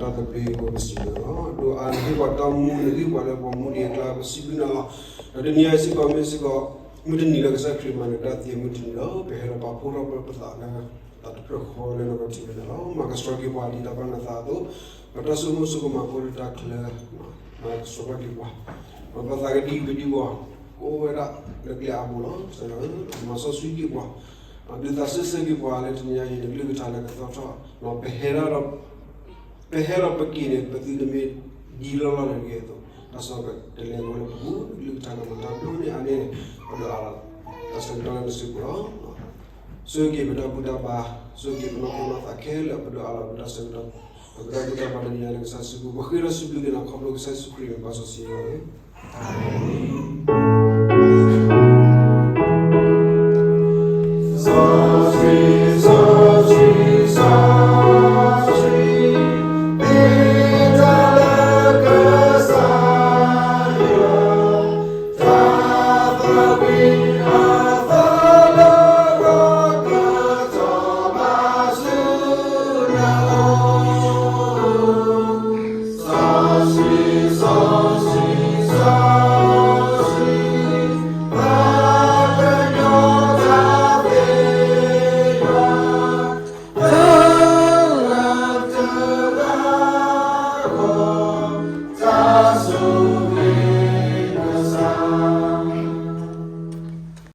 ကဘျံးကဘျၣ်ပစံးဘျုးနၤလီၤ. ဒိးအါနဟ့ၣ်ပှၤတၢ်မူ နဟ့ၣ်ပှၤလၢပှၤမူဒံးအကျါ ပစံးဘျုးနၤလီၤ. ဒီးတနံၤအံၤစ့ၢ်ကီးမ့ၢ်စ့ၢ်ကီး မုၢ်တနံၤလၢကစၢ်ခရံာ်မၤနၢၤတၢ်သံအမုၢ်တနံၤလီၤ. ပဟဲဒီးပာ်ဖှိၣ်ထီၣ်ပသးလၢ တၢ်တဖျၢၣ်ဃီလၢနကထံၣ်န့ၣ်လီၤ. မၤကဆှီက့ၤပှၤဒ်တၢ်ဘၣ်နသးအသိး, ပတၢ်ဆိကမိၣ်ဆိကမးဖိတၢ်ချၢ မၤကဆှီဘၣ်က့ၤပှၤ, ပသးကဒံကဒံဝီၤ ကအိၣ်ဝဲဒၣ်လၢကျဲအါဘိလီၤ. မၤစီဆှံက့ၤပှၤ, ဒုးသးစၢၢ်ဆၢက့ၤပှၤလၢတနံၤအံၤန့ၣ် ကလုၢ်ကထါလၢကသီၣ်ထီၣ်, ပဟဲဒၣ်ဒီး ပဟဲဒီးပက့ၤန့ၣ် ပသုတမ့ၢ်ဒ်လီၢ်လီၢ်န့ၣ်တဂ့ၤအသိး, တၢ်ဆီၣ်တလဲအဃိလၢပပူၤ ကလုၢ်ကထါကမၤတၢ်ဒိၣ်န့ၢ်အါန့ၢ်န့ၣ် ပဒိးအါလီၤ တၢ်ဆၢကတီၢ်လၢနစုပူၤလီၤ. ဆိၣ်ဂ့ၤက့ၤပတၢ်ဘူၣ်တၢ်ဘါ, ဆိၣ်ဂ့ၤက့ၤပနီၢ်ခိနီၢ်သးခဲလၢာ် ပဒိးအါလီၤပတၢ်ဆၢကတီၢ်, ပတၢ်ဘူၣ်တၢ်ဘါတနံၤအံၤလၢကစၢ်စုပူၤ ပဃ့ဒီးစံးဘျုးက့ၤနၤခီဖျိကစၢ်ယ့ၣ်ၡူးခရံာ်အမံၤ ပၢ်စီဆှံယွၤဧၢ, အၤမ့ၣ်.